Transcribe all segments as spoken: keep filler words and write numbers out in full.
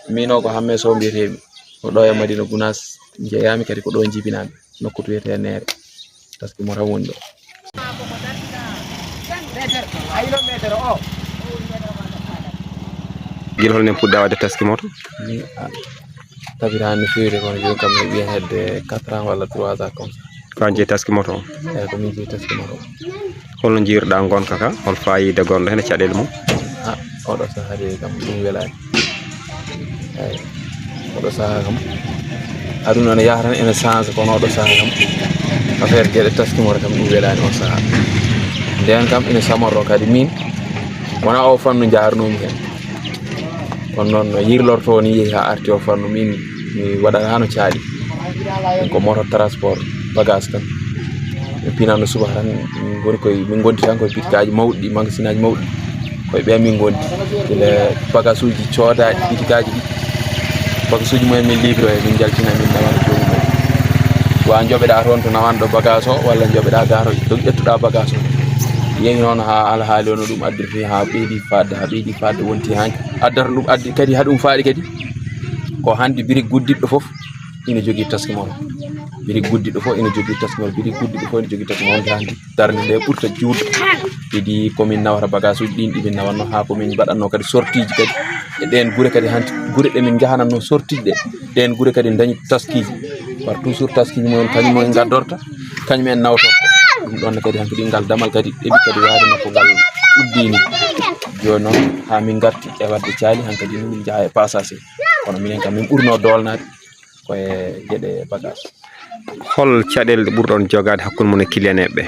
Min o ko Hamme Sow mbiyeteemi. Ko ɗo e Madina Gunaas njeyaami, kadi ko ɗo njibinaami. Nokku to wiyetee Neere. Taski mo tan woni ɗo. Gila hol nen puɗɗa waɗde taski moto? Ni a tabiraani no feewi de, kono jooni kam mi wiya hedde quatre ans walla trois ans comme ça. Ko an jeyi taski moto o? Eeyi, ko min jeyi taski moto o. Holno njiirɗa ngonka ka? Hol faayiida gonɗo heen e caɗeele mum? Ah, oɗo sahaa de kam ɗum welaani. Eeyi, oɗo sahaa kam, aduna no yaha tan ene change, kono oɗo sahaa kam, affaire geɗe taski moto kam ɗum welaani on sahaa. Ndeen kam ene samorro kadi min, wonaa o fannu njaarnoomi heen. Kono noon no yirlortoo ni yehi haa arti o fannu, min mi waɗataa no caaɗi. Min ko moto transport, bagage tan. Min pinatno subaka tan, min ngoni koye, min ngondi tan koye bitikaaji mawɗi ɗi, magasinaaji mawɗi. Koye ɓe min ngondi. Gila bagasuuji coodaaɗi, bitikaaji ɗi. Bagasuuji mumen min livre e, min njaltina, min nawana joomum en. Wa njoɓeɗaa toon to nawanɗo bagage o, walla njoɓeɗaa gaa to ƴettuɗaa bagage o. Yehi noon haa alhaali o no ɗum addirti, haa ɓeydi faaɗde, haa ɓeydi faaɗde wonti hanki. Addata ɗum addi kadi, haa ɗum faaɗi kadi. Ko hannde birik guddiɗɗo fof ina jogii taski moto. Birik guddiɗɗo fof ina jogii taski moto. Birik guddiɗɗo fof ina jogii taski moto. Wonde hannde darnde nde ɓurta juutde. Idii ko min nawata bagage uji ɗin, ɗi min nawatno, haa ko min mbaɗatno kadi sortie ji kadi. E ɗeen gure kadi hannde, gure ɗe min njahanatno sortie ji ɗe, ɗeen gure kadi dañi taskiji. Par toujours taskiji mumen, kañum en ngaddorta, kañum en nawtorta. Ɗum ɗon kadi hanki ɗi ngal damal kadi ɗeɓi kadi waade no ko ngal uddini. Jooni noon haa min ngarti e waɗde caali, hankadi ni min njaha e passager. Kono minen kam min ɓurno doolnaade ko e geɗe bagage. Hol caɗeele ɗe ɓurɗon jogaade hakkunde mon e client ɓe?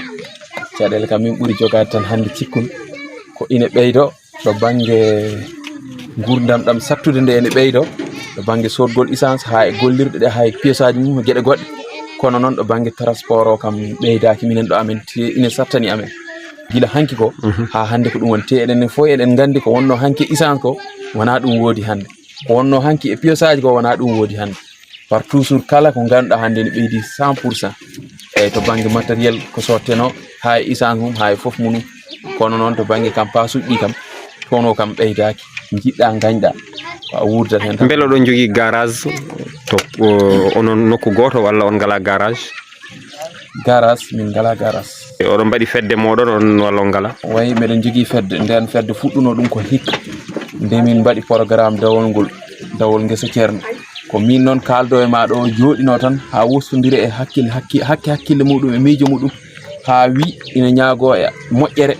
Caɗeele kam min ɓuri jogaade tan hannde cikkumi ko ina ɓeydo to bannge nguurndam ɗam sattude nde ene ɓeydo, to bannge soodgol essence haa e gollirɗe ɗe, haa e pièce aji mum, geɗe goɗɗe. Kono noon ɗo bannge transport o kam ɓeydaaki minen ɗo amen, te ina sattani amen. Gila hanki ko, mhm, haa hannde ko ɗum woni. Te eɗen fof eɗen nganndi ko wonno hanki essence ko, wonaa ɗum woodi hannde. Ko wonno hanki e pièce aji ko, wonaa ɗum woodi hannde. Par toujours kala ko ngannduɗaa hannde ne ɓeydi cent pour cent. Eeyi, to bannge matériel ko sotteno, haa e essence mum, haa e fof mum. Kono noon to bannge kam paasuuji ɗi kam, toon o kam ɓeydaaki. Njiɗɗaa, ngañɗaa, ko a wuurdat heen tan. Mbele oɗon njogii garage to, o, onon nokku gooto walla on ngalaa garage? Garage, min ngalaa garage. E oɗon mbaɗi fedde mooɗon on walla on ngalaa? Wayi, meɗen njogii fedde. Ndeen fedde fuɗɗuno ɗum ko hikka. Nde min mbaɗi programme dawol ngol, dawol ngesa Ceerno. Ko min noon kaaldo e maa ɗo, jooɗino tan haa wostondire e hakkille, hakki-, hakke hakkille muɗum e miijo muɗum. Haa wi ina ñaagoo e moƴƴere,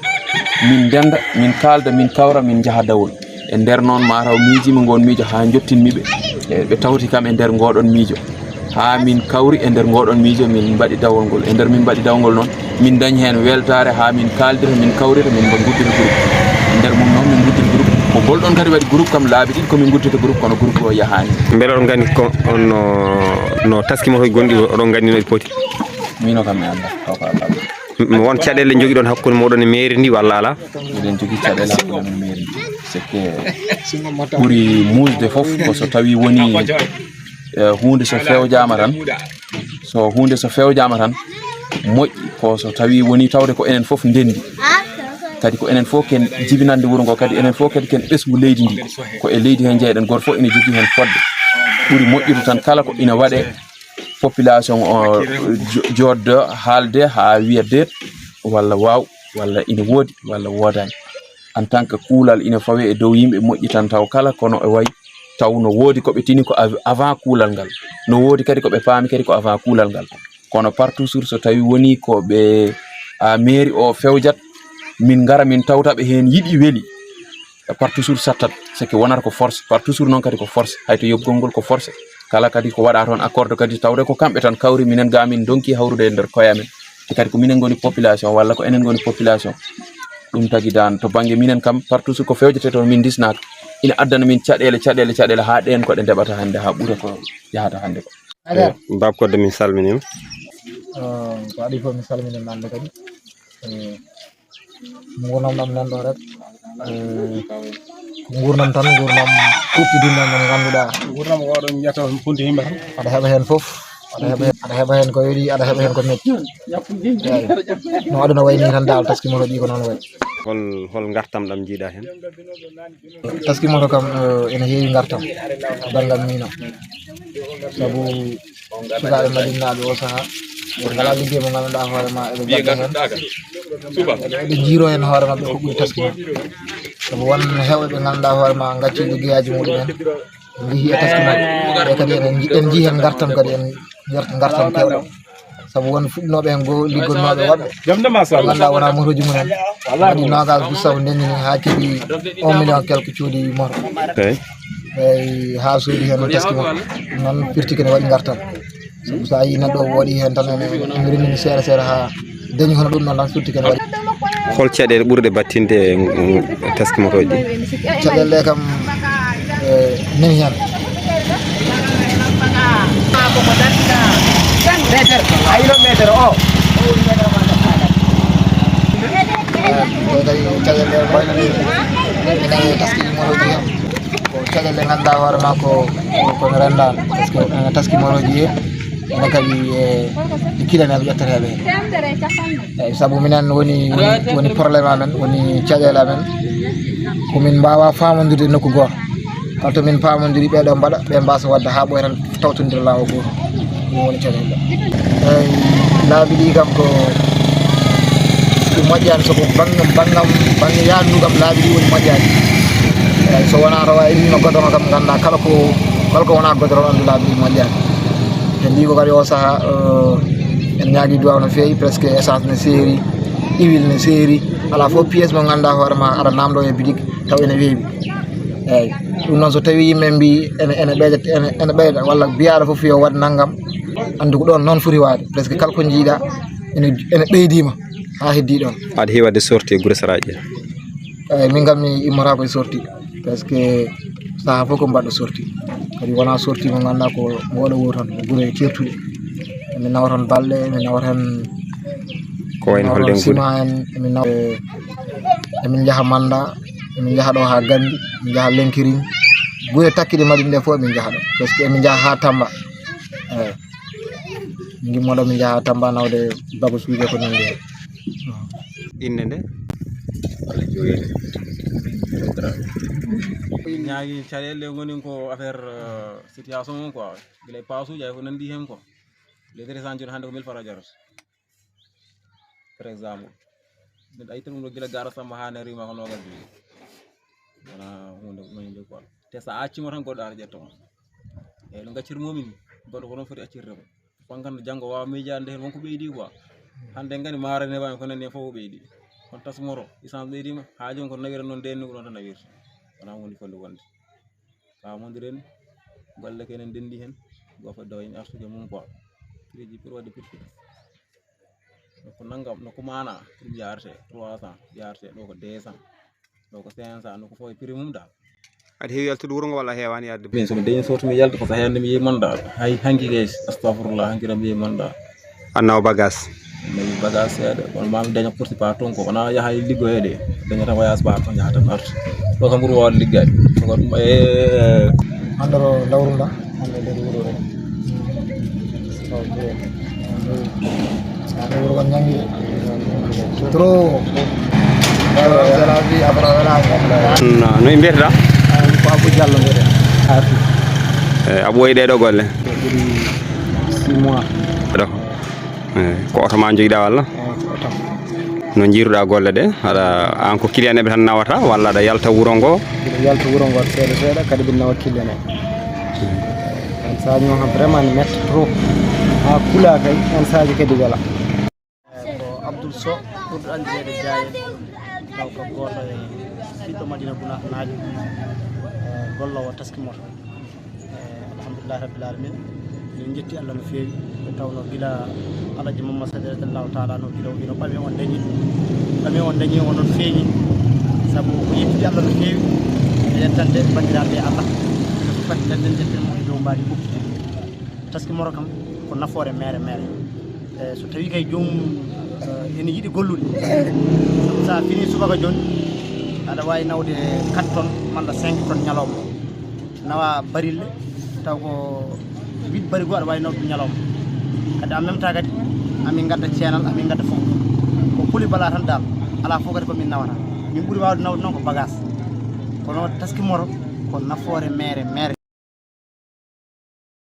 min ndennda, min kaalda, min kawra, min njaha dawol. E nder noon, maa taw miijiima ngoon miijo haa njottinmi ɓe. E ɓe tawti kam e nder ngooɗon miijo. Haa min kawri e nder ngooɗon miijo, min mbaɗi dawol ngol. E nder min mbaɗi dawol ngol noon, min ndañi heen weltaare haa min kaaldira, min kawrira, min mba-, nguddira groupe. E nder mum noon, min nguddiri groupe. Ko ngol ɗoon kadi waɗi groupe kam laabi ɗiɗi ko min nguddita groupe, kono groupe o yahaani. Mbele oɗon nganndi ko on no, no taski moto gonɗi, oɗon nganndi no ɗi poti? Mino kam mi anndaa, taw ko Allah. M-, won caɗeele njogiɗon hakkunde mooɗon e mairie ndi walla alaa? Miɗen jogii caɗeele hakkunde men mairie ndi. C'est que ɓuri muusde fof ko so tawii woni, eh, huunde so fewjaama tan, so huunde so fewjaama tan, moƴƴi ko so tawii woni tawde ko enen fof ndenndi. Kadi ko enen fof ken jibinande wuro ngo, kadi enen fof kadi ken ɓesngu leydi ndi. Ko e leydi heen njeyɗen, gooto fof ene jogii heen fodde. Ɓuri moƴƴude tan kala ko ina waɗee, population o jo-, jooɗdo haalde haa wiya deet, walla waaw, walla ina woodi, walla woodaani. En tant que kuulal ina fawee e dow yimɓe moƴƴi tan taw kala, kono e way taw no woodi ko ɓe tini ko av-, avant kuulal ngal. No woodi kadi ko ɓe paami kadi ko avant kuulal ngal. Kono par toujours so tawi woni ko ɓe, a, mairie o fewjat, min ngara min tawta ɓe heen yiɗi weli. Par toujours sattat, c'est que wonata ko force, par toujours noon kadi ko force, hay to yoɓgol ngol ko force. Kala kadi ko waɗa toon accorde kadi tawde ko kamɓe tan kawri, minen ga min ndonki hawrude e nder koye amen. Te kadi ko minen ngoni population walla ko enen ngoni population. Ɗum tagi dan to bannge minen kam par toujours ko fewjete toon min ndisnaaka. Ina addana min caɗeele, caɗeele, caɗeele haa ɗeen ko ɗe ndeɓata hannde haa ɓura ko yahata hannde ko. Eh, Baaba Kodde, min salminiima. Ah, ko adii fof min salminiima hannde kadi. Eh, nguurndam ɗam nan ɗo rek. Eh, ko nguurndam tan, nguurndam kuuɓtidinɗo mo ngannduɗaa. Nguurndam ko oɗon njiyata on funti yimɓe tan. Aɗa heɓa heen fof. Aɗa heɓa heen, aɗa heɓa heen ko weli, aɗa heɓa heen ko metti. Eeyi. No aduna wayi nii tan daal, taski moto ɗi ko noon wayi. Hol, hol ngartam ɗam njiiɗa heen? Taski moto kam, eh, ene heewi ngartam, banngal miino. Sabu sukaaɓe Madinaaɓe oo sahaa, ɓe ngalaa liggey mo ngannduɗaa hoore ma eɓe njagga heen. Eɓe, eɓe njiiroo heen hoore maɓɓe ko ɓuri taski maɓɓe. Sabu won heewɓe ɓe ngannduɗaa hoore ma ngacci liggeyaaji muɗumen, njehii e taski maɓɓe. E kadi eɗen nji-, en njii heen ngartam kadi, en ngar-, ngartam keewɗam. Sabu won fuɗɗinooɓe heen goo, liggotnooɓe woɗɓe. Jam de, machallah. Ngannduɗaa wonaa motooji mumen. Waɗi noogaas, busaw ndenni haa keɓi un million quelque, coodi moto. Eyi. Eyi, haa soodi heen taski makko. Ɗum noon firti ko ne waɗi ngartam. Sabu so a yii neɗɗo o waɗi heen tan ene, ene renndini seeɗa seeɗa haa dañi hono ɗum noon tan firti ko ne waɗi. Hol caɗeele ɓurɗe battinde e, e taski motooji? Caɗeele ɗe kam, eh, nani heen. Ɗo kadi caɗeele ɗe wayno ni, ene taski motooji heen. Ko caɗeele ɗe ngannduɗaa hoore ma ko, ko no renndaano. Parce que ene taski motooji heen, ene kadi e, e kilaneeɓe ƴetteteeɓe heen. Eyi, sabu minen woni, woni, woni problème amen, woni caɗeele amen. Ko min mbaawaa faamondirde nokku gooto. Kala to min paamondiri, ɓee ɗoo mbaɗa, ɓee mbaasa waɗde haa ɓooya tan tawtondira laawol gooto. Ɗum woni caɗeele. Eyi, laabi ɗi kam ko, ɗum moƴƴaani, so ko banngam, banngam, bannge yaandu kam, laabi ɗi woni moƴƴaani. Eyi, so wonaa tawa en immiima godoron kam, nganndaa kala ko, kala ko wonaa godoron, anndu laabi ɗi moƴƴaani. En njii ko kadi oo sahaa, eh, en ñaagii duwaaw no feewi, presque essence ne seeri, huile ne seeri, alaa fof pièce mo ngannduɗaa hoore ma aɗa naamndoo e bitik taw ene weeɓi. Eeyi, ɗum noon so tawii yimɓe mbii ene, ene ɓeyda, ene, ene ɓeyda, walla biyaaɗo fof yo waɗ nanngam, anndu ko ɗoon noon foti waade, presque kala ko njiiɗaa ene, ene ɓeydiima haa heddii ɗoon. Aɗa heewi waɗde sortie e gure saraaji ɗe? Eeyi, min kam mi immotaako e sortie, parce que sahaa fof ko mbaɗɗo sortie, kadi wonaa sortie mo ngannduɗaa ko ngooɗo wuro tan, ko gure ceertuɗe. Emin nawa toon balɗe, emin nawa toon, ko wayi no hol ɗen gure? Ciment en, emin nawa, emin njaha Mannda, emin njaha ɗo haa Ganndu, emin njaha Lenkirin. Gure takkiɗe Madina ɗe fof emin njaha ɗo, parce que emin njaha haa Tamba. Eeyi. Min ngimmo ɗo, min njaha haa Tamba nawde bagasuuji e ko nanndi heen. Innde nde? Ñaagi caɗeele ɗe ngoni ko affaire, euh, situation on quoi. Gila e paasuuji, ay ko nanndi heen quoi. Les treize cent jooni hannde ko mille francs jarata. Par exemple, neɗɗo a yittan ɗum ɗo gila gaara Samba haa ne rima ko noogas joyi. Wona huunde ko mawni nde quoi. Te so a accimo tan goɗɗo ara ƴetta on. Eyi, no gaccir mumin, goɗɗo ko noon foti accirde mo. Fankanta janngo waawa miijaade heen wonko ɓeydi quoi. Hannde ngani maare ne wawi ko nani heen fof o ɓeydi. Kono tasmoro, essence ɓeydima, haa jooni ko nawira noon ndenni ko ɗon tan nawirta. Wona huunde fotnde wonde. Paamondiren, golle ko enen ndenndi heen, goo fodde o en arsude mum quoi. Prix ji pour waɗde prix fixe. No ko nanngam, no ko maana, ɗum yaarete trois cents, yaarete ɗo ko deux cents, ɗo ko cinq cents, no ko fof e prix mum dal. Aɗa heewi yaltude wuro ngo walla a heewaani yaltude? Min, so mi dañi sorti mi yalta, ko so heen mi yehi Mannda. Hay hanki kay, astafurlah, hanki tan mi yehi Mannda. A nawa bagage? Mi nawi bagage seeɗa, kono maa mi daña kursi pa toon ko, wonaa yaha e liggoyeede, dañata voyage pa toon, yaha tan arta. Ɗo kam ɓuri waawde liggaade. Ko ɗum, eh. Hannde ɗo dawru nda, hannde nder wuro ɗo. Hannde wuro kam ñanngi trop. Wela wi, afra wela. No, no mbiyetee-ɗaa? Ko Abou Diallo mbiyetee. Arti. Eh, Abou, wayi ɗee ɗoo golle? Ɓuri six mois. Ɗo. Eh, ko oto ma njogiɗaa walla? Eh, ko oto. No njiiruɗaa golle ɗe? Aɗa, aan ko client ɓe tan nawata walla aɗa yalta wuro ngo? Mbiɗa yalta wuro ngo seeɗa seeɗa, kadi mbiɗa nawa client en. Yen saaji noon kam vraiment ne metta trop. Haa kulaa kay, yen saaji kadi wela. Eh, ko Abdoul Sow, ɓurɗo anndireede Diaye, taw ko gooto e ɓiɗɗo Madina Gounass Naajo, eh, golloowo taski moto. Eh, alhamdulillahi rabbil alamin. Min njetti Allah no feewi. Nde tawnoo gila Alaji Mamma Sadi radiyallahu taala anhu, gila o wino ɓame on dañi. Ɓame on dañi, onon feeñi. Sabu ko yettude Allah no feewi. E yettande banndiraaɓe e Allah. Ɓe fof kadi ndennden njettirmo e dow mbaadi fof. Taski moto kam ko nafoore meere meere. Eh, so tawii kay joomum, eh, ene yiɗi gollude. Sabu so a finii subaka jooni, aɗa waawi nawde quatre tonnes malla cinq tonnes ñalawma. Nawa barille, taw ko huit barigo aɗa waawi nawde ñalawma. Kadi en même temps kadi, amin ngadda ceenal, amin ngadda fof. Ko polyvalent tan dal, alaa fof kadi ko min nawata. Min ɓuri waawde nawde noon ko bagage, kono taski moro ko nafoore mere mere.